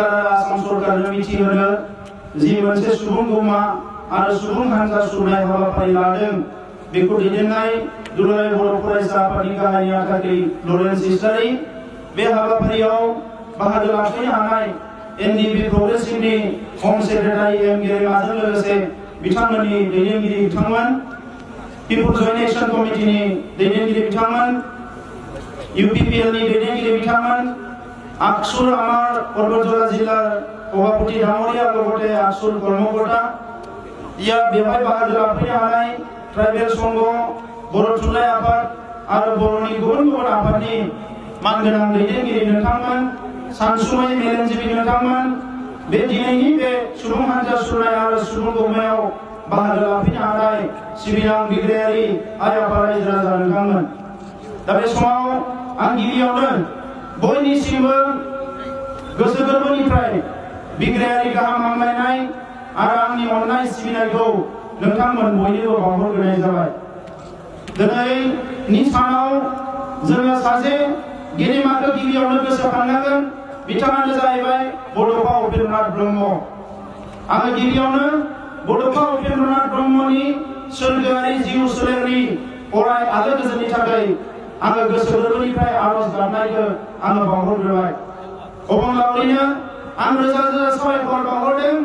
आसाम सरकारनो मिथिहोनो जि मोनसे सुबुं गौमा आरो सुबुं हानजा सुरनाय हाबाफारि लादों बेखौ दैदेननाय दुलाराय बर' फरायसा आफादनि गाहाय नेहाथारि लरेन्स इस्लारि बे हाबाफारियाव बाहागो लाफैनो हानाय एनडिपि प्रग्रेसिभनि हम सेक्रेटारि एम गेरेमाजों लोगोसे बिथांमोननि दैदेनगिरि बिथांमोन पिपुल्स जयेन्ट एक्शन कमिटिनि दैदेनगिरि बिथांमोन इउपिपिएलनि दैदेनगिरि बिथांमोन आकसुर आमार बरपेटा जिल्ला सभापति डांगरिया लगते आकसुर कर्मकर्ता या बेवहाय बाहागो लाफैनो हानाय ट्राइबेल संघ बर' थुनलाइ आफाद आरो बर'नि गुबुन गुबुन आफादनि मानगोनां दैदेनगिरि नोंथांमोन सानसुमै मेलेमजिबि नोंथांमोन बे दिनैनि बे सुबुं हानजा सुरनाय आरो सुबुं गौमायाव बाहागो लाफैनो हानाय सिबिनां बिग्रायारि आइ आफा रायजो राजा नोंथांमोन दा बे समाव आं गिबियावनो बयनिसिमबो गोसो गोरबोनिफ्राय बिग्रायारि गाहाम हामलायनाय आरो आंनि अननाय सिबिनायखौ नोंथांमोन बयनिबो बावहरग्रोनाय जाबाय। दिनैनि सानाव जोङो सासे गेदेमाखौ गिबियावनो गोसोखांनांगोन बिथाङानो जाहैबाय बड'फा उपेन्द्रनाथ ब्रह्म। आङो गिबियावनो बड'फा उपेन्द्रनाथ ब्रह्मनि सोरगोआरि जिउ सोलेरनि अराय आलो गोजोननि थाखाय आङो गोसो गोरबोनिफ्राय आरज गाबनायखौ आङो बावहरग्रोबाय। अबंलावरिनो आं रोजा रोजा साबायखर बावहरदों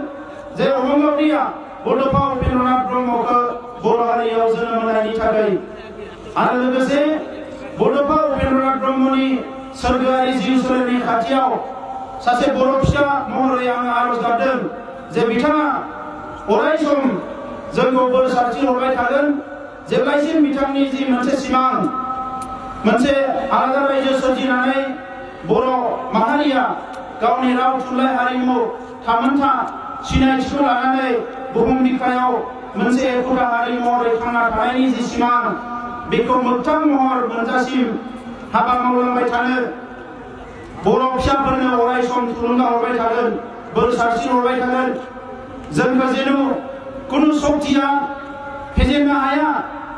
जे अबंलावरिया बड'फा उपेन्द्रनाथ ब्रह्मखौ बर' हारियाव जोनोम होनायनि थाखाय आरो लोगोसे बड'फा उपेन्द्रनाथ ब्रह्मनि सोरगोआरि जिउ सोलेरनि खाथियाव सासे बर' फिसा महरै आङो आरज गाबदों जे बिथाङा अराय सम जोंखौ बोर सारस्रि हरबाय थागोन जेब्लायसिम बिथांनि जि मोनसे सिमां मोनसे आलादा रायजो सोरजिनानै बर' माहारिया गावनि राव थुनलाइ हारिमु थामोनथा सिनायथिखौ लानानै बुहुम बिखायाव मोनसे एखुथा हारि महरै थांना थानायनि जि सिमां बेखौ मोगथां महर मोनजासिम हाबा मावलांबाय थानो बर' फिसाफोरनो अराय सम थुलुंगा हरबाय थागोन बोर सारस्रि हरबाय थागोन जोंखौ जेन' खुनु शक्तिया फेजेननो हाया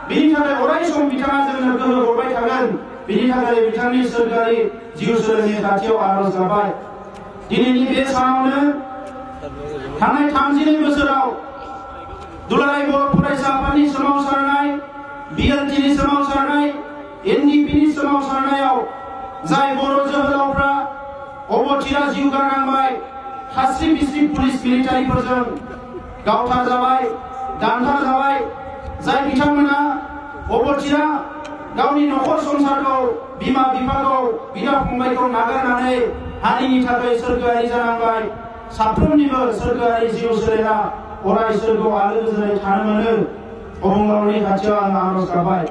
बेनि थाखाय अराय सम बिथाङा जोंनो गोहो हरबाय थागोन बेनि थाखाय बिथांनि सोरगोआरि जिउ सोलेरनि खाथियाव आरज गाबबाय। दिनैनि बे सानावनो थांनाय 32 बोसोराव दुलाराय बर' फरायसा आफादनि सोमावसारनाय बिएलटिनि सोमावसारनाय एनडिपिनि सोमावसारनायाव जाय बर' जोहोलावफ्रा अबथिरा जिउ गारनांबाय खास्रि बिस्रि पुलिस मिलिटारिफोरजों गावथार जाबाय दानथार जाबाय जाय बिथांमोना अबथिरा गावनि नखर संसारखौ बिमा बिफाखौ बिदा फंबायखौ नागारनानै हारिनि थाखाय सोरगोआरि जानांबाय साफ्रोमनिबो सोरगोआरि जिउ सोलेरा अराय सोरगोआव आलो गोजोनै थानो मोनो अबंलावरिनि खाथियाव आं आरज गाबबाय।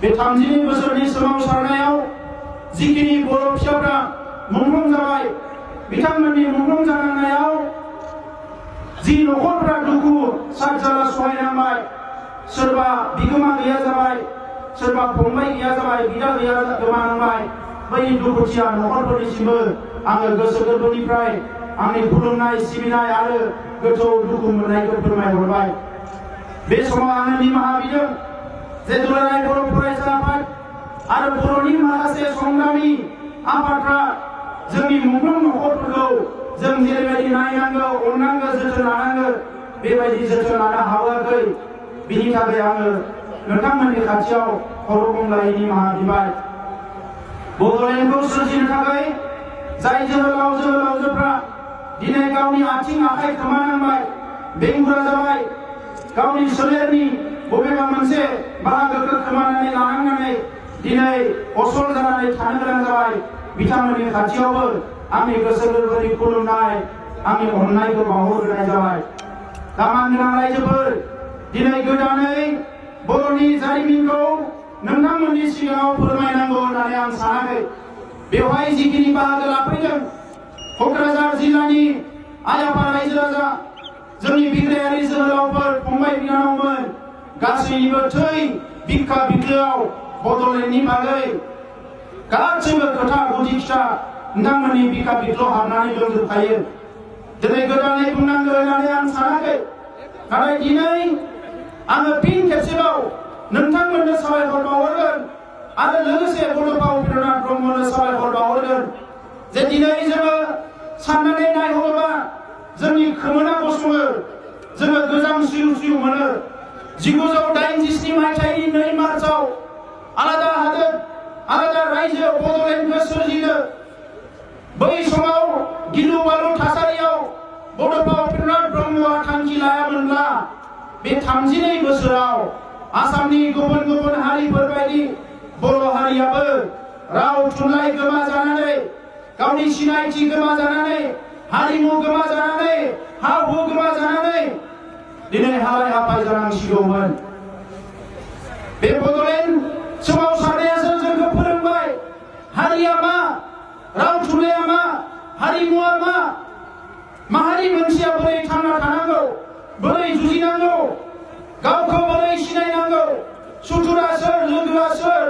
बे 32 बोसोरनि सोमावसारनायाव जिखिनि बर' फिसाफ्रा मुंख्लं जाबाय बिथांमोननि मुंख्लं जानांनायाव जि नखरफ्रा दुखु सारजाला सहायनांबाय सोरबा बिगोमा गैया जाबाय सोरबा फंबाय गैया जाबाय बिदा गैया गोमानांबाय बै दुखुथिया नखरफोरनिसिमबो आङो गोसो गोरबोनिफ्राय आंनि खुलुमनाय सिबिनाय आरो गोथौ दुखु मोननायखौ फोरमायहरबाय। बे समाव आङो निमाहा बिदों जे दुलाराय बर' फरायसा आफाद आरो बर'नि माखासे संग्रामि आफादफ्रा जोंनि मुंख्लं नखरफोरखौ जों जेरैबायदि नायनांगौ अननांगौ जोथोन लानांगौ बेबायदि जोथोन लानो हावाखै बिनि थाखाय आङो नोंथांमोननि खाथियाव खर' गंग्लायै निमाहा बिबाय। बड'लेण्डखौ सोरजिनो थाखाय जाय जोहोलाव जोहोलावजोफ्रा दिनै गावनि आथिं आखाइ खोमानांबाय बेंगुरा जाबाय गावनि सोलेरनि बबेबा मोनसे बाहागोखौ खोमानानै लानांनानै दिनै असल जानानै थानो गोनां जाबाय बिथांमोननि खाथियावबो आंनि गोसो गोरबोनि खुलुमनाय आंनि अननायखौ बावहरग्रोनाय जाबाय। दा मानगोनां रायजोफोर दिनै गोदानै बर'नि जारिमिनखौ नोंथांमोननि सिगाङाव फोरमायनांगौ होननानै आं सानाखै। बेवहाय जिखिनि बाहागो लाफैदों क'क्राझार जिल्लानि आइ आफा रायजो राजा जोंनि बिग्रायारि जोहोलावफोर फंबाय बिनानावमोन गासैनिबो थै बिखा बिख्लोआव बड'लेण्डनि बागै गासैबो खोथा गुदि खिथा नोंथांमोननि बिखा बिख्लोआव हाबनानै दंजोबखायो। दिनै गोदानै बुंनांगौ होननानै आं सानाखै नाथाय दिनै आङो फिन खेबसेबाव नोंथांमोननो साबायखर बावहरगोन आरो लोगोसे बड'फा उपेन्द्रनाथ ब्रह्मनो साबायखर बावहरगोन जे दिनै जोङो साननानै नायहरोबा जोंनि खोमोना गसङो, जोङो गोजां सिउ सिउ मोनो। 1987 मायथाइनि 2 मार्चआव आलादा हादोर आलादा रायजो बड'लेण्डखौ सोरजिनो बै समाव गिलु बालु थासारियाव बड'फा उपेन्द्रनाथ ब्रह्मआ थांखि लायामोनब्ला बे 32 बोसोराव आसामनि गुबुन गुबुन हारिफोर बायदि बर' हारियाबो राव थुनलाइ गोमाजानानै, गावनि सिनायथि गोमाजानानै, हारिमु गोमाजानानै, हा हु गोमाजानानै दिनै हालाय हाफाय जानांसिगौमोन। बे बड'लेण्ड सोमावसारनायासो जोंखौ फोरोंबाय हारिया मा, राव थुनलाइया मा, हारिमुआ मा, माहारि मोनसेया बोरै थांना थानांगौ, बोरै जुजिनांगौ, गावखौ बोरै सिनायनांगौ, सुथुरा सोर, लोगोआ सोर,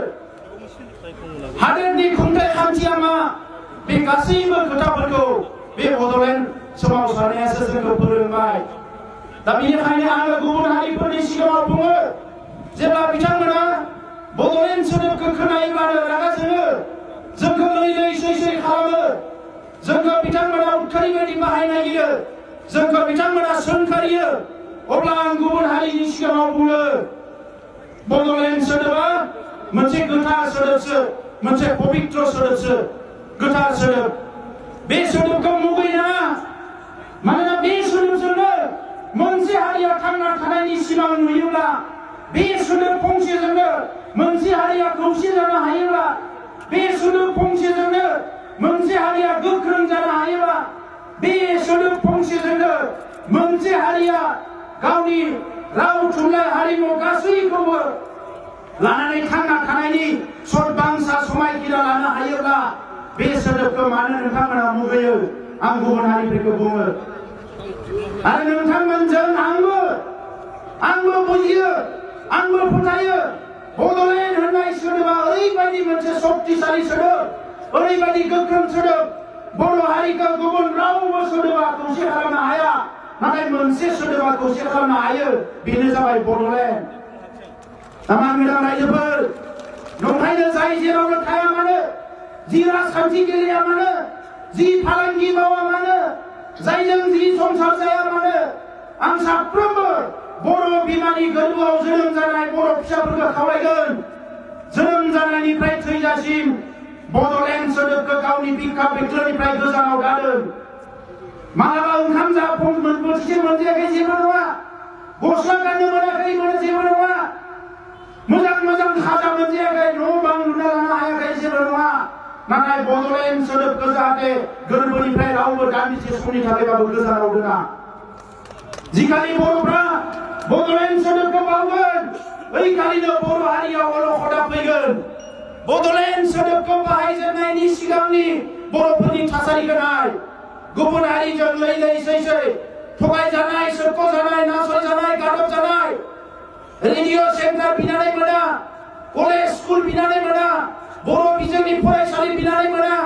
हादोरनि खुंथाय खान्थिया मा, बे गासैबो खोथाफोरखौ बे बड'लेण्ड सोमावसारनायासो जोंखौ फोरोंबाय। दा बेनिखायनो आङो गुबुन हारिफोरनि सिगाङाव बुङो, जेब्ला बिथांमोना बड'लेण्ड सोदोबखौ खोनायोब्लानो रागा जोङो, जोंखौ लै लै सै सै खालामो, जोंखौ बिथांमोना उदखारि बायदि बाहायनो नागिरो, जोंखौ बिथांमोना सोंखारियो, अब्ला आं गुबुन हारिनि सिगाङाव बुङो बड'लेण्ड सोदोबा मोनसे गोथार सोदोबसो, मोनसे पबित्र सोदोबसो, गोथार सोदोब। बे सोदोबखौ मुगैनाङा, मानोना बे सोदोबजोंनो मोनसे हारिया थांना थानायनि सिमां नुयोब्ला, बे सोदोब फंसेजोंनो मोनसे हारिया खौसे जानो हायोब्ला, बे सोदोब फंसेजोंनो मोनसे हारिया गोख्रों जानो हायोब्ला, बे सोदोब फंसेजोंनो मोनसे हारिया गावनि राव थुनलाइ हारिमु गासैखौबो लानानै थांना थानायनि सदबांसा समायखिरा लानो हायोब्ला, बे सोदोबखौ मानो नोंथांमोना मुगैयो? आं गुबुन हारिफोरखौ बुङो। आरो नोंथांमोनजों आंबो बुजियो, आंबो फोथायो बड'लेण्ड होननाय सोदोबा ओरैबायदि मोनसे शक्तिशाली सोदोब, ओरैबायदि गोख्रों सोदोब, बर' हारिखौ गुबुन रावबो सोदोबा खौसे खालामनो हाया, नाथाय मोनसे सोदोबा खौसे खालामनो हायो, बेनो जाबाय बड'लेण्ड। गोदान रायजोफोर, नंखायनो जाय जेरावनो थाया मानो, जि राजखान्थि गेलेया मानो, जि फालांगि मावा मानो, जायजों जि संसार जाया मानो, आं साफ्रोमबो बर' बिमानि गोरबोआव जोनोम जानाय बर' फिसाफोरखौ खावलायगोन, जोनोम जानायनिफ्राय थैजासिम बड'लेण्ड सोदोबखौ गावनि बिखा बिख्लोनिफ्राय गोजानाव गारदों। मालाबा ओंखाम बोथिसे मोनजायाखै जेबो नङा, गस्ला गाननो मोनाखै जेबो नङा, मोजां खाजा मोनजायाखै, न' बां लुना लानो हायाखै जेबो नङा, नाथाय बड'लेण्ड सोदोबखौ जाहाथे गोरबोनिफ्राय रावबो दान्दिसे समनि थाखायबाबो गोजानाव दोना। जिखालि बर'फ्रा बड'लेण्ड सोदोबखौ बावगोन, बैखालिनो बर' हारियाव अलखदा फैगोन। बड'लेण्ड सोदोबखौ बाहायजेननायनि सिगांनि बर'फोरनि थासारिखौ नाय, गुबुन हारिजों लै लै सै सै थगायजानाय, सोबख'जानाय, नासयजानाय, गादबजानाय, रेडिअ' सेन्टार बिनानै मोना, कलेज स्कुल बिनानै मोना, बर' बिजोंनि फरायसालि बिनानै मोना,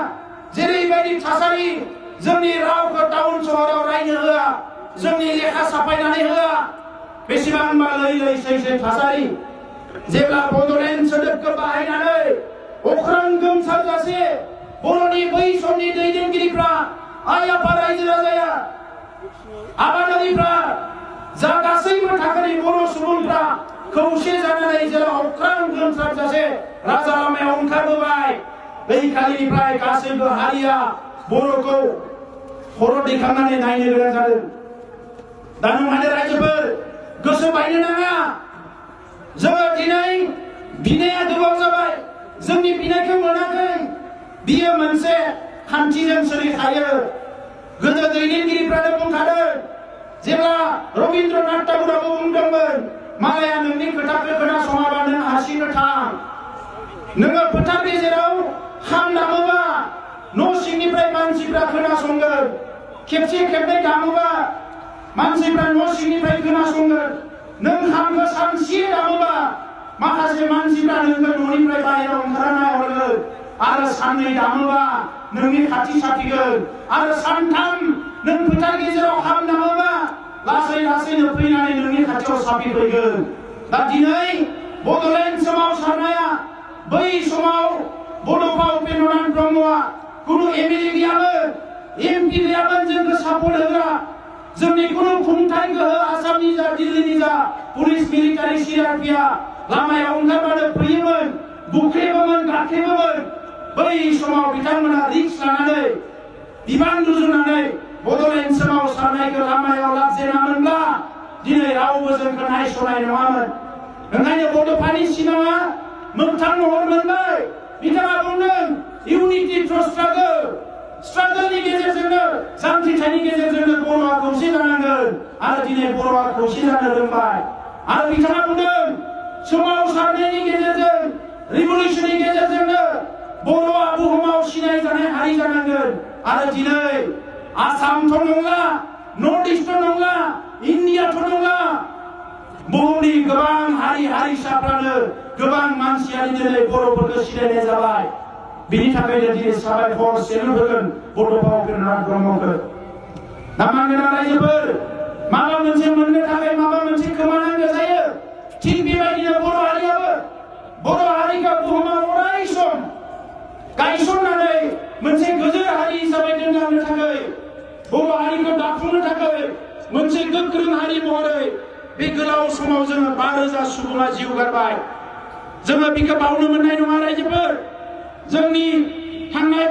जेरैबायदि थासारि, जोंनि रावखौ टाउन सहराव रायनो होआ, जोंनि लेखा साफायनानै होआ, बेसेबांबा लै लै सै सै थासारि। जेब्ला बड'लेण्ड सोदोबखौ बाहायनानै अख्रां गोमसारजासे बर'नि बै समनि दैदेनगिरिफ्रा, आइ आफा रायजो राजाया, आबादारिफ्रा, जा गासैबो थाखोनि बर' सुबुंफ्रा खौसे जानानै जेला अख्रां गोमसारजासे राजा लामायाव ओंखारबोबाय, बै खालिनिफ्राय गासैबो हारिया बर'खौ खर' दैखांनानै नायनो गोनां जादों। दा नंखायनो रायजोफोर, गोसो बायनो नाङा। जोङो दिनै बिनाया गोबाव जाबाय, जोंनि बिनायखौ मोनाखै, बियो मोनसे खान्थिजों सोलिखायो। गोदो दैदेनगिरिफ्रानो बुंखादों, जेब्ला रबीन्द्रनाथ ठाकुराबो बुंदोंमोन, मालाया नोंनि खोथाखौ खोनासङाबा नों हारसिंनो थां, नोङो फोथार गेजेराव खाम दामोबा न' सिंनिफ्राय मानसिफ्रा खोनासंगोन, खेबसे खेबनै दामोबा मानसिफ्रा न' सिंनिफ्राय खोनासंगोन, नों खामखौ सानसे दामोबा माखासे मानसिफ्रा नोंखौ न'निफ्राय बाहेराव ओंखारना हरगोन, आरो साननै दामोबा नोंनि खाथि साफिगोन, आरो सानथाम नों फोथार गेजेराव खाम दामोबा लासै लासैनो फैनानै नोंनि खाथियाव साफिफैगोन। दा दिनै बड'लेण्ड सोमावसारनाया, बै समाव बड'फा उपेन्द्रनाथ ब्रह्मआ खुनु एमएलए गैयामोन, एमपि गैयामोन जोंखौ सापर्ट होग्रा जोंनि खुनु खुंथाय गोहो आसामनि जा दिल्लीनि जा पुलिस मिलिटारि सिआरपिआ लामायाव ओंखारबानो फैयोमोन बुख्रेबोमोन गाख्रेबोमोन बै समाव बिथांमोना रिक्स लानानै बिबान रुजुनानै बड'लेण्ड सोमावसारनायखौ लामायाव लाबजेनामोनब्ला दिनै रावबो जोंखौ नायस'नाय नङामोन। ओंखायनो बड'फानि सिमाङा मोगथां महर मोनबाय। बिथाङा बुंदों इउनिटि थ्रु स्ट्रागलनि गेजेरजोंनो जांख्रिथायनि गेजेरजोंनो बर'आ खौसे जानांगोन आरो दिनै बर'आ खौसे जानो रोंबाय। आरो बिथाङा बुंदों सोमावसारनायनि गेजेरजों रिभलिउसननि गेजेरजोंनो बर'आ बुहुमाव सिनायजानाय हारि जानांगोन। आरो दिनै आसामथ' नंला नर्थ इस्टथ' नंला इन्डियाथ' नंला बुहुमनि गोबां हारि हारिसाफ्रानो गोबां मानसियानो दिनै बर'फोरखौ सिनायनाय जाबाय। बिनि थाखायनो दिनै साबायखर सेलुट होगोन बड'फा उपेन्द्रनाथ ब्रह्मखौ। दा मानगोनां रायजोफोर माबा मोनसे मोननो थाखाय माबा मोनसे खोमानांगौ जायो। थिग बेबायदिनो बर' हारियाबो बर' हारिखौ बुहुमाव अराय सम गायसननानै मोनसे गोजोर हारि हिसाबै दोनलांनो थाखाय बर' हारिखौ दाफुंनो थाखाय मोनसे गोख्रों हारि महरै बे गोलाव समाव जोङो 5,000 सुबुङा जिउ गारबाय। जोङो बेखौ बावनो मोननाय नङा रायजोफोर। जोंनि थांनाय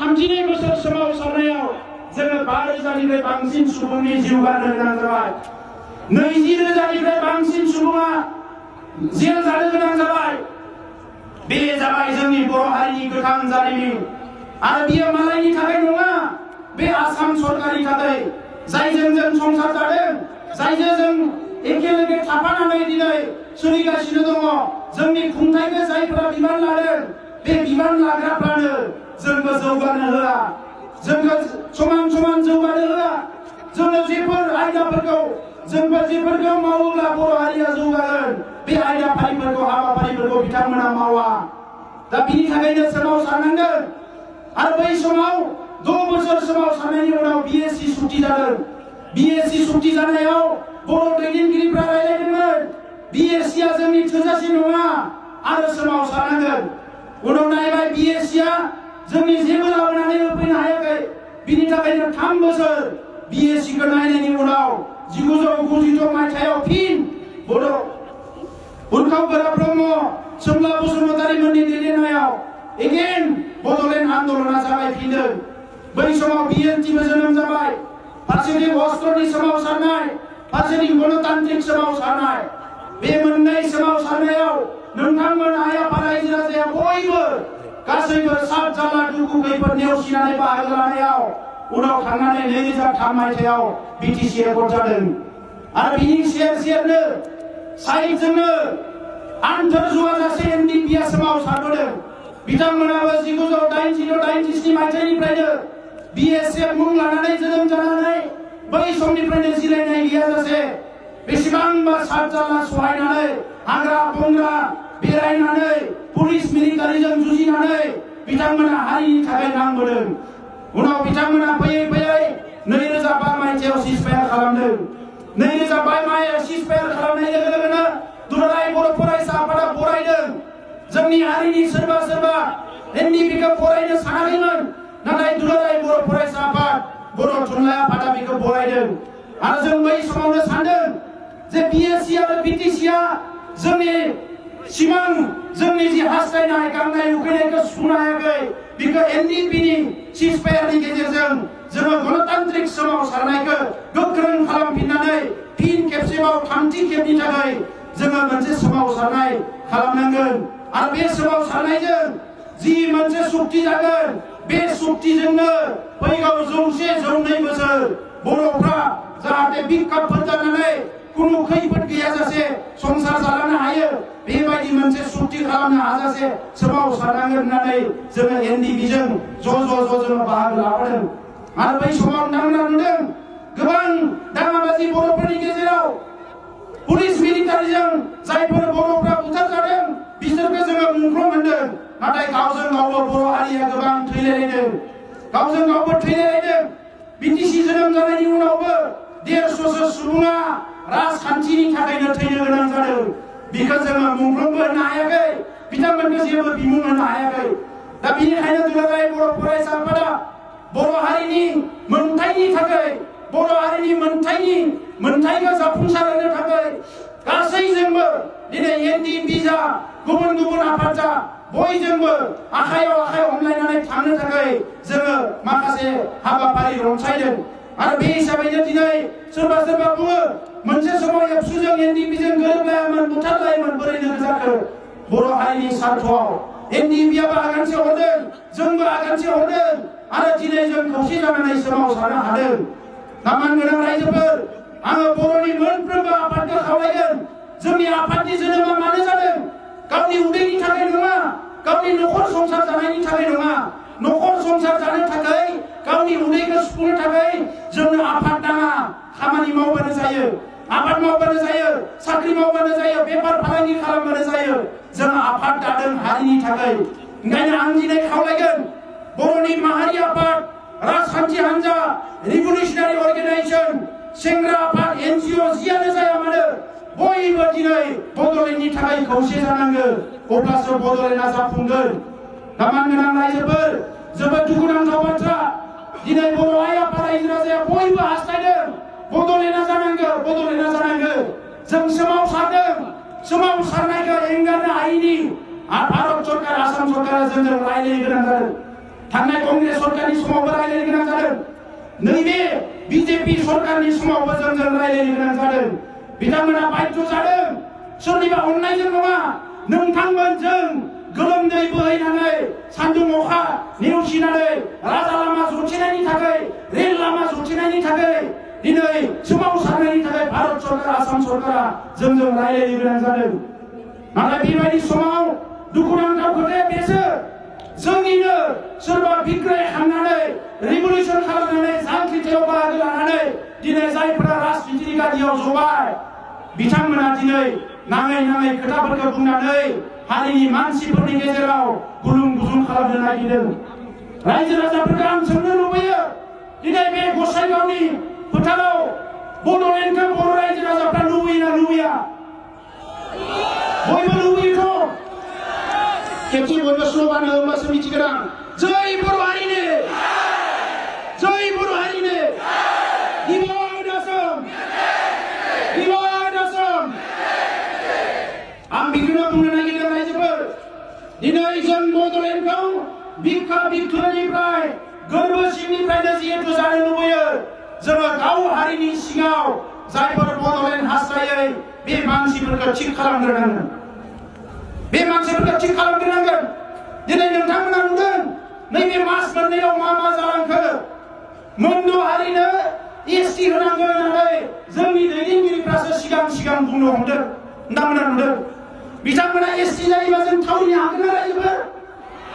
32 बोसोर सोमावसारनायाव जोङो 5,000निफ्राय बांसिन सुबुंनि जिउ गारनो गोनां जाबाय। 20,000निफ्राय बांसिन सुबुङा जेल जानो गोनां जाबाय। बे जाबाय जोंनि बर' हारिनि गोथां जारिमिन। आरो बियो मालायनि थाखाय नङा, बे आसाम सरकारनि थाखाय जायजों जों संसार जादों, जायजों जों एखेलगे थाफानानै दिनै सोलिगासिनो दङ। जोंनि खुंथायखौ जायफोरा बिबान लादों बे बिबान लाग्राफ्रानो जोंखौ जौगानो होआ, जोंखौ समान समान जौगानो होआ। जोङो जेफोर आयदाफोरखौ जेफोरखौ मावोब्ला बर' हारिया जौगागोन बे आयदाफारिफोरखौ हाबाफारिफोरखौ बिथांमोना मावा। दा बिनि थाखायनो सोमावसारनांगोन। आरो बै समाव 6 बोसोर सोमावसारनायनि उनाव BSc सुक्ति जादों। BSc सुक्ति जानायाव बर' दैदेनगिरिफ्रा रायलायदोंमोन BScआ जोंनि थोजासे नङा आरो सोमावसारनांगोन। उनाव नायबाय BScआ जोंनि जेबो लाबोनानै होफैनो हायाखै। बिनि थाखायनो 3 बोसोर BScखौ नायनायनि उनाव 1992 मायथाइयाव फिन उर्खाव गोरा ब्रह्म सोमला बसुमतारी मोननि दैदेननायाव एगेन बड'लेण्ड आन्दलना जागायफिनदों। बै समाव BNTबो जोनोम जाबाय। फारसेथिं अस्त्रनि सोमावसारनाय, फारसेथिं गणतान्त्रिक सोमावसारनाय। बे मोननै सोमावसारनायाव नोंथांमोन आइ आफा रायजो राजाया बयबो गासैबो सात जारला दुखु खैफोद नेवसिनानै बाहागो लानायाव उनाव थांनानै 2003 मायथाइयाव BTC एकर्ड जादों। आरो बिनि सेरनो साइडजोंनो आन्थोर जुवाजासे NDPआ सोमावसारबोदों। बिथांमोनाबो 1986 मायथाइनिफ्रायनो BSF मुं लानानै जोनोम जानानै बै समनिफ्रायनो जिरायनाय गैयाजासे बेसेबांबा सात जारला सहायनानै हाग्रा बंग्रा बेरायनानै पुलिस मिलिटारिजों जुजिनानै बिथांमोना हारिनि थाखाय नांबोदों। उनाव बिथांमोना फैयै 2005 मायथाइयाव सिजफायार खालामदों। 2005 मायथाइयाव सिजफायार खालामनाय लोगो लोगोनो दुलाराय बर' फरायसा आफादा बरायदों। जोंनि हारिनि सोरबा NDPखौ बरायनो सानाखैमोन, नाथाय दुलाराय बर' फरायसा आफाद बर' थुनलाइ आफादा बेखौ बरायदों। आरो जों बै समावनो सानदों जे BSc आरो BTCआ जोंनि सिमां, जोंनि जि हास्थायनाय गांनाय उखैनायखौ सुफुंनो हायाखै। बेखौ NDPनि सिजफायारनि गेजेरजों जोङो गणतान्त्रिक सोमावसारनायखौ गोख्रों खालामफिननानै फिन खेबसेबाव 3थि खेबनि थाखाय जोङो मोनसे सोमावसारनाय खालामनांगोन। आरो बे सोमावसारनायजों जि मोनसे सुक्ति जागोन बे सुक्तिजोंनो फैगौ 100-102 बोसोर बर'फ्रा जाहाथे बिखाफोर जानानै खुनु खैफोद गैयाजासे संसार जालांनो हायो बेबायदि मोनसे सुक्ति खालामनो हाजासे सोमावसारनांगोन होननानै जोङो NDPजों जोङो बाहागो लाबोदों। आरो बै समाव नोंथांमोना नुदों गोबां दाङाबाजि बर'फोरनि गेजेराव पुलिस मिलिटारिजों जायफोर बर'फ्रा बुथारजादों बिसोरखौ जोङो मुंख्लं मोनदों। नाथाय गावजों गावबो बर' हारिया गोबां थैलायलायदों, गावजों गावबो थैलायलायदों। BTC जोनोम जानायनि उनावबो 150 सुबुङा राजखान्थिनि थाखायनो थैनो गोनां जादों। बेखौ जोङो मुंख्लंबो होनो हायाखै, बिथांमोनखौ जेबो बिमुं होनो हायाखै। दा बेनिखायनो दुलाराय बर' फरायसा आफादा बर' हारिनि मोनथायनि थाखाय बर' हारिनि मोनथायखौ जाफुंसार होनो थाखाय गासैजोंबो दिनै एनडिएफबि जा गुबुन गुबुन आफाद जा बयजोंबो आखायाव आखाइ हमलायनानै थांनो थाखाय जोङो माखासे हाबाफारि रनसायदों आरो बे हिसाबैनो दिनै सोरबा सोरबा बुङो मोनसे समाव एबसुजों एनडिएफबिजों गोरोबलायामोन बुथारलायोमोन बोरैनो जाखो बर' हारिनि सार्थआव एनडिएफबिआबो आगानसे हरदों जोंबो आगानसे हरदों आरो दिनै जों खौसे जानानै सोमावसारनो हादों नामान गोनां रायजोफोर आङो बर'नि मोनफ्रोमबो आफादखौ खावलायगोन जोंनि आफादनि जोनोमा मानो जादों गावनि उदैनि थाखाय नङा गावनि न'खर संसार जानायनि थाखाय नङा न'खर संसार जानो थाखाय गावनि उदैखौ सुफुंनो थाखाय जोंनो आफाद नाङा खामानि मावबानो जायो आबाद मावबानो जायो साख्रि मावबानो जायो बेफार फालांगि खालामबानो जायो जों आफाद दादों हारिनि थाखाय ओंखायनो आं दिनै खावलायगोन बर'नि माहारि आफाद राजखान्थि हान्जा रिभलिउसनारि अर्गानाइजेसन सेंग्रा आफाद एनजिअ जियानो जाया मानो बयबो दिनै बड'लेण्डनि थाखाय खौसे जानांगौ अब्लासो बड'लेण्डआ जाफुंगोन दामान गोनां रायजोफोर जोबोद दुखुनांथाव बाथ्रा दिनै बर' आइ आफाद रायजो राजाया बयबो हास्थायदों बड'लेण्डआ जानांगौ जों सोमावसारनायखौ एंगारनो हायैनि भारत सरकार आसाम सरकारा जोंजों रायलायनो गोनां जादों थांनाय कंग्रेस सरकारनि समावबो रायलायनो गोनां जादों नैबे बिजेपि सरकारनि समावबो जोंजों रायलायनो गोनां जादों बिथांमोना बाध्य जादों सोरनिबा अननायजों नङा नोंथांमोनजों गोलोमदै बोहैनानै सान्दुं अखा नेवसिनानै राजा लामा जथेनायनि थाखाय रेल लामा जथेनायनि थाखाय दिनै सोमावसारनायनि थाखाय भारत सरकार आसाम सरकारा जोंजों रायलायनो गोनां जादों नाथाय बेबायदि समाव दुखुनांथाव खोथाया बेसो जोंनिनो सोरबा बिग्राय खांनानै रिभलिउसन खालामनानै जांख्रिथायाव बाहागो लानानै दिनै जायफोरा राजनितिनि गादियाव जबाय बिथांमोना दिनै नाङै खोथाफोरखौ बुंनानै हारिनि मानसिफोरनि गेजेराव गुलुं गुजुं खालामनो नागिरदों रायजो राजाफोरखौ आं सोंनो लुबैयो दिनै बे गसाइगावनि फोथाराव बड'लेण्डखौ बर' रायजो राजाफ्रा लुबैयोना लुबैया बयबो लुबैयोथ' खेबसे बयबो स्ल'गान होब्लासो मिथिगोन आं जय बर' हारिनो आं बेखौनो बुंनो नागिरदों रायजोफोर दिनै जों बड'लेण्डखौ बिखा बिथुरनिफ्राय गोरबो सिंनिफ्रायनो जिहेतु जानो लुबैयो जोङो गाव हारिनि सिङाव जायफोर बड'लेण्ड हास्थायै बे मानसिफोरखौ थिग खालामग्रोनांगोन दिनै नोंथांमोना नुदों नैबे मास मोननैयाव मा जालांखो मोनद' हारिनो एसटि होनांगौ होननानै जोंनि दैदेनगिरिफ्रासो सिगां बुंनो हमदों नोंथांमोना नुदों बिथांमोना एसटि जायोबा जों थावरिनो हागोन ना रायजोफोर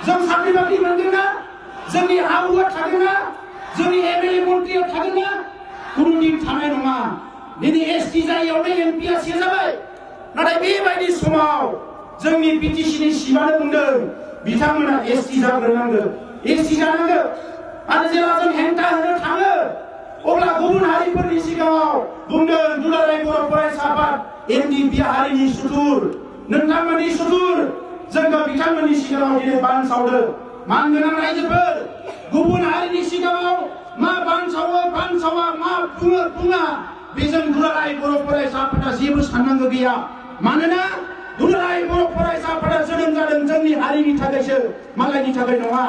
जों साख्रि बाख्रि मोनगोन ना जोंनि हा हुआ थागोन ना जोंनि एमएलए मन्थ्रिया थागोन ना खुनु दिन थानाय नङा दिनै एसटि जायैयावनो एमपिआ सेजाबाय नाथाय बेबायदि समाव जोंनि बिटिसिनि सिमानो बुंदों बिथांमोना एसटि जाग्रोनांगौ एसटि जानांगौ आरो जेब्ला जों हेंथा होनो थाङो अब्ला गुबुन हारिफोरनि सिगाङाव बुंदों दुलाराय बर' फरायसा आफाद एनडिएफबि हारिनि सुथुर नोंथांमोननि सुथुर जोंखौ बिथांमोननि सिगाङाव दिनै बानसावदों मानगोनां रायजोफोर गुबुन हारिनि सिगाङाव मा बानसावा मा बुङा बेजों दुलाराय बर' फरायसा आफादा जेबो साननांगौ गैया मानोना दुलाराय बर' फरायसा आफादा जोनोम जादों जोंनि हारिनि थाखायसो मालायनि थाखाय नङा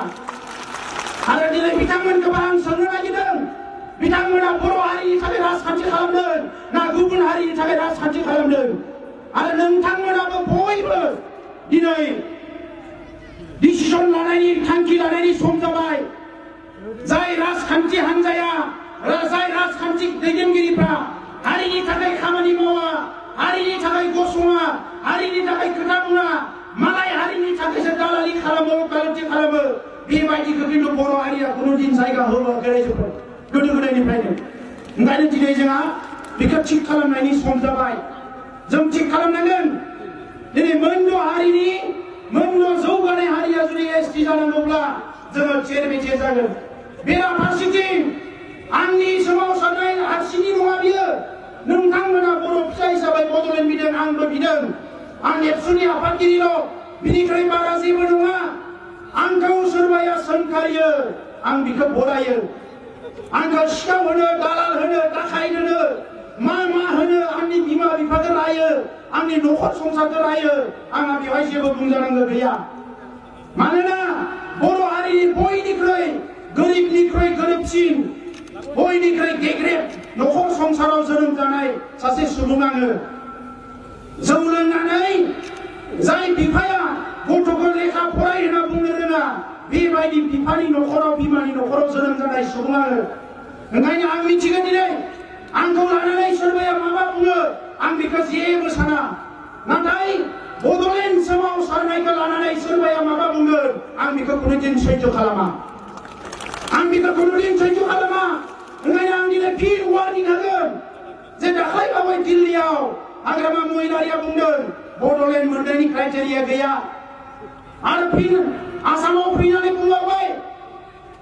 आरो दिनै बिथांमोनखौबो आं सोंनो नागिरदों बिथांमोना बर' हारिनि थाखाय राजखान्थि खालामदों ना गुबुन हारिनि थाखाय राजखान्थि खालामदों आरो नोंथांमोनाबो बयबो दिनै डिसिजन लानायनि थांखि लानायनि सम जाबाय जाय राजखान्थि हान्जाया जाय राजखान्थि दैदेनगिरिफ्रा हारिनि थाखाय खामानि मावा हारिनि थाखाय गसङा हारिनि थाखाय खोथा बुङा मालाय हारिनि थाखायसो दालालि खालामो वकालति खालामो बेबायदिखौ खिन्थु बर' हारिया खुनु दिन जायगा होआखै रायजोफोर गोदो गोदायनिफ्रायनो ओंखायनो दिनै जोंहा बेखौ थिग खालामनायनि सम जाबाय जों थिग खालामनांगोन दिनै मोनद' जौगानाय हारिया जुदि एसटि जानांगौब्ला जोङो चेरमेचे जागोन बेराफारसेथिं आंनि सोमावसारनाय हारसिंनि नङा बियो नोंथांमोना बर' फिसा हिसाबै बड'लेण्ड बिदों आंबो बिदों आं एबसुनि आफादगिरिल' बिनिख्रुइ बारा जेबो नङा आंखौ सोरबाया सोंखारियो आं बिखौ बरायो आंखौ सिखाव होनो दालाल होनो दाखाय होनो मा होनो आंनि बिमा बिफाखौ रायो आंनि न'खर संसारखौ रायो आंहा बेवहाय जेबो बुंजानांगौ गैया मानोना बर' हारिनि बयनिख्रुइ गोरिबनिख्रुइ गोरिबसिन बयनिख्रुइ गेग्रेब न'खर संसाराव जोनोम जानाय सासे सुबुं आङो जौ लोंनानै जाय बिफाया गथ'खौ लेखा फराय होनना बुंनो रोङा बेबायदि बिफानि न'खराव बिमानि न'खराव जोनोम जानाय सुबुं आङो ओंखायनो आं मिथिगोन दिनै आंखौ लानानै सोरबाया माबा बुङो आं बेखौ जेबो साना नाथाय बड'लेण्ड सोमावसारनायखौ लानानै सोरबाया माबा बुंगोन आं बेखौ कुनुदिन सैज्य खालामा आं बेखौ कुनुदिन सैज्य खालामा ओंखायनो आं दिनै फिन वार्निं होगोन जे दाखालि बावै दिल्लीयाव हाग्रामा महिलारिया बुंदों बड'लेण्ड मोननायनि क्राइटेरिया गैया आरो फिन आसामाव फैनानै बुंबावबाय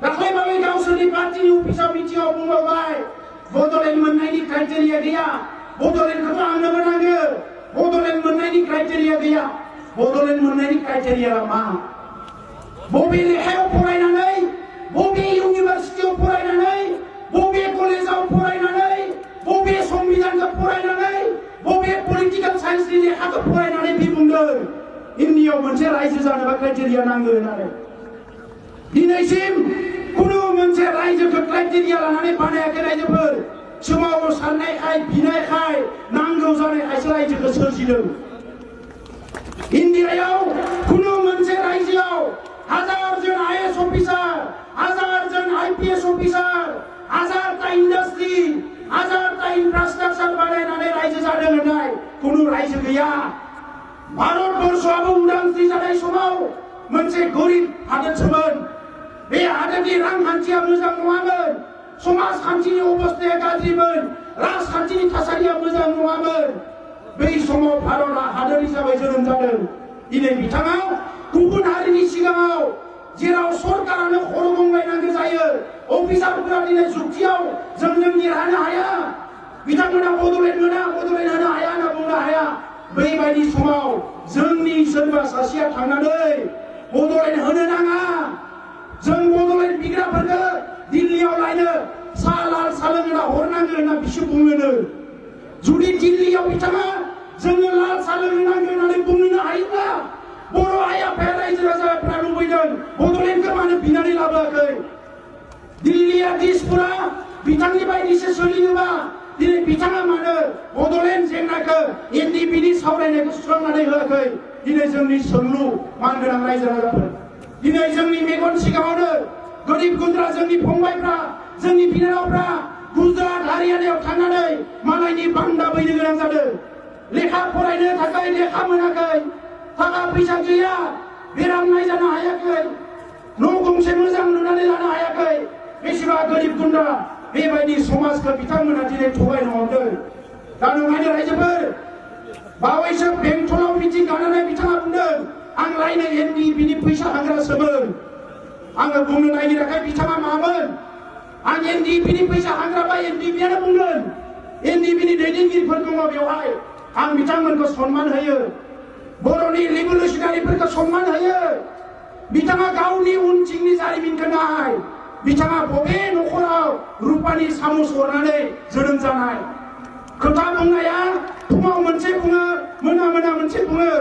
दाखालि बावै गावसोरनि पार्टीनि अफिसाव मिटिंआव बुंबावबाय बड'लेण्ड मोननायनि क्राइटेरिया गैया बड'लेण्डखौथ' आंनोबो नांगौ बड'लेण्ड मोननायनि क्राइटेरिया गैया बड'लेण्ड मोननायनि क्राइटेरिया मा बबे लेखायाव फरायनानै बबे इउनिभार्सिटियाव फरायनानै बबे कलेजाव फरायनानै बबे संबिधानखौ फरायनानै बबे पलिटिकल साइन्सनि लेखाखौ फरायनानै बे बुंदों इन्डियायाव मोनसे रायजो जानोबा क्राइटेरिया नांगौ होननानै दिनैसिम कुनु मोनसे रायजोखौ क्राइटेरिया लानानै बानायाखै रायजोफोर सोमावसारनायखाय बिनायखाय नांगौ जानायखायसो रायजोखौ सोरजिदों इन्डियायाव कुनु मोनसे रायजोआव हाजारजन आईएएस अफिसार हाजारजन आईपीएस अफिसार हाजारटा इन्डास्ट्री हाजारटा इन्फ्रास्ट्राक्चार बानायनानै रायजो जादों होननाय कुनु रायजो गैया भारतबर्षआबो उदांस्रि जानाय समाव मोनसे गरिब हादोरसोमोन बे हादोरनि रांखान्थिया मोजां नङामोन समाजखान्थिनि अबस्थाया गाज्रिमोन राजखान्थिनि थासारिया मोजां नङामोन बै समाव भारतआ हादोर हिसाबै जोनोम जादों दिनै बिथाङा गुबुन हारिनि सिगाङाव जेराव सरकारानो खर' गंलायनांगौ जायो अफिसारफोरा दिनै जुक्तियाव जोंजों देरहानो हाया बिथांमोना बड'लेण्ड होनो हाया होनना बुंनो हाया बैबायदि समाव जोंनि सोरबा सासेया थांनानै बड'लेण्ड होनो नाङा जों बड'लेण्ड बिग्राफोरखौ दिल्लीयाव लायनो साहा लाल साहा लोंना हरनांगौ होनना बिसोर बुङोनो जुदि दिल्लीयाव बिथाङा जोङो लाल साहा लोंनांगौ होननानै बुंनो हायोब्ला बर' आइ आफाया रायजो राजाफ्रा लुबैदों बड'लेण्डखौ मानो बिनानै लाबोआखै दिल्लीया दिसपुरा बिथांनि बायदिसो सोलियोबा दिनै बिथाङा मानो बड'लेण्ड जेंनाखौ एनडिपिनि सावरायनायखौ सुस्रांनानै होआखै दिनै जोंनि सोंलु मानगोनां रायजो राजाफोर दिनै जोंनि मेगन सिगाङावनो गोरिब गुन्द्रा जोंनि फंबायफ्रा जोंनि बिनानावफ्रा गुजरात हारियानायाव थांनानै मालायनि बान्दा बैनो गोनां जादों लेखा फरायनो थाखाय लेखा मोनाखै थाखा फैसा गैया बेराम नायजानो हायाखै न' गंसे मोजां लुनानै लानो हायाखै बेसेबा गोरिब गुन्द्रा बेबायदि समाजखौ बिथांमोना दिनै थगायनो हमदों दा नंखायनो रायजोफोर बावैसो बेंटलाव मिटिं गानानै बिथाङा बुंदों आं लायनो एनडिपिनि फैसा हांग्रासोमोन आङो बुंनो नागिराखै बिथाङा मामोन आं एनडिपिनि फैसा हांग्राबा एनडिपियानो बुंगोन एनडिपिनि दैदेनगिरिफोर दङ बेवहाय आं बिथांमोनखौ सनमान होयो बर'नि रिभलिउसनारिफोरखौ सनमान होयो बिथाङा गावनि उनथिंनि जारिमिनखौ नाय बिथाङा बबे न'खराव रुपानि सामुस हरनानै जोनोम जानाय खोथा बुंनाया फुङाव मोनसे बुङो मोना मोनसे बुङो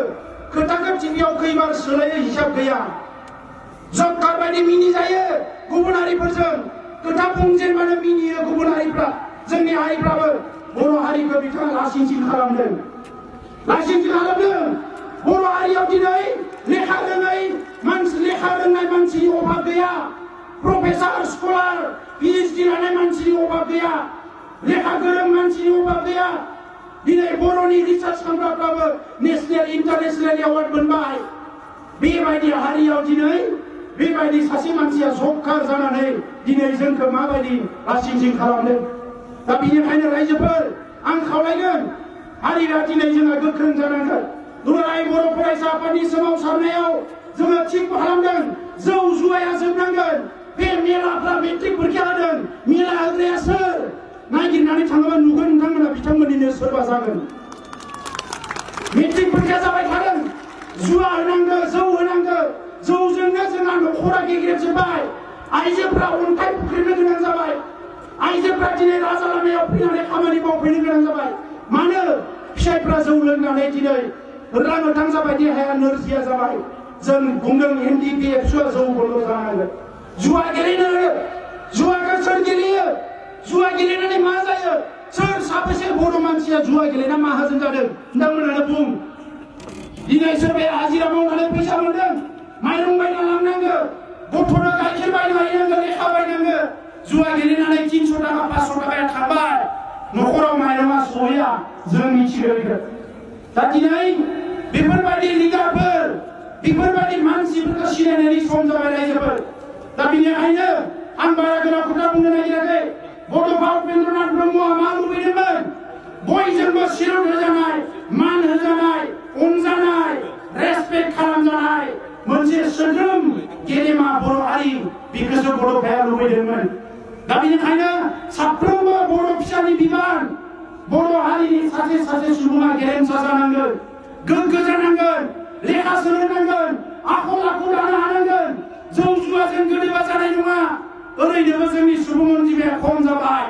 खोथाखौ टिभियाव खैबार सोलायो हिसाब गैया जबकार बायदि मिनि जायो गुबुन हारिफोरजों खोथा बुंजेनबानो मिनियो गुबुन हारिफ्रा जोंनि हारिफ्राबो बर' हारिखौ बिथाङा लासिंसिं खालामदों बर' हारियाव दिनै लेखा रोंनाय मानसिनि अभाब गैया प्रफेसार स्कलार पिएचडि लानाय मानसिनि अभाब गैया लेखा गोरों मानसिनि अभाब गैया दिनै बर'नि रिसार्च खालामग्राफ्राबो नेशनेल इन्टारनेशनेल एवार्ड मोनबाय बेबायदि हारियाव दिनै बेबायदि सासे मानसिया जबकार जानानै दिनै जोंखौ माबायदि लासिंसिं खालामदों दा बेनिखायनो रायजोफोर आं खावलायगोन हारिया दिनै जोंहा गोख्रों जानांगोन दुलाराय बर' फरायसा आफादनि सोमावसारनायाव जोङो थिग खालामदों जौ जुवाया जोबनांगोन बे मेलाफ्रा मेट्रिक परीक्षा होदों मेला होग्राया सोर नागिरनानै थाङोबा नुगोन नोंथांमोना बिथांमोननिनो सोरबा जागोन मेट्रिक परीक्षा जाबाय थादों जुवा होनांगौ जौ होनांगौ जौजोंनो जोंहा न'खरा गेग्रेबजोब्बाय आइजोफ्रा अन्थाइ फुख्रिनो गोनां जाबाय आइजोफ्रा दिनै राजा लामायाव फैनानै खामानि मावफैनो गोनां जाबाय मानो फिसाइफ्रा जौ लोंनानै दिनै रानोथां जाबाय देहाया नोरजिया जाबाय जों बुंदों NDPF जौ बन्द जानांगोन जुवा गेलेनो जुवाखौ सोर गेलेयो जुवा गेलेनानै मा जायो सोर साबेसे बर' मानसिया जुवा गेलेना माहाजोन जादों नोंथांमोनानो बुं दिनै सोरबाया हाजिरा मावनानै फैसा मोनदों माइरं बायना लांनांगौ गथ'नो गाइखेर बायना हैनांगौ लेखा बायनांगौ जुवा गेलेनानै 300 टाका 500 टाकाया थांबाय न'खराव माइरंआ सहैया जों मिथिगौ दा दिनै बेफोरबायदि लिडारफोर बेफोरबायदि मानसिफोरखौ सिनायनायनि सम जाबाय रायजोफोर दा बेनिखायनो आं बारा गोलाव खोथा बुंनो नागिराखै बड'फा उपेन्द्रनाथ ब्रह्मआ मा लुबैदोंमोन बयजोंबो सिरन होजानाय मान होजानाय अनजानाय रेसपेक्ट खालामजानाय मोनसे सोद्रोम गेदेमा बर' हारि बेखौसो बड'फाया लुबैदोंमोन दा बेनिखायनो साफ्रोमबो बर' फिसानि बिबान बर' हारिनि सासे सासे सुबुङा गेरेमसा जानांगोन गोग्गो जानांगोन लेखा सोलोंनांगोन आखल आखु दानो हानांगोन जौ जुवाजों गोदोबा जानाय नङा ओरैनोबो जोंनि सुबुं अनजिमाया खम जाबाय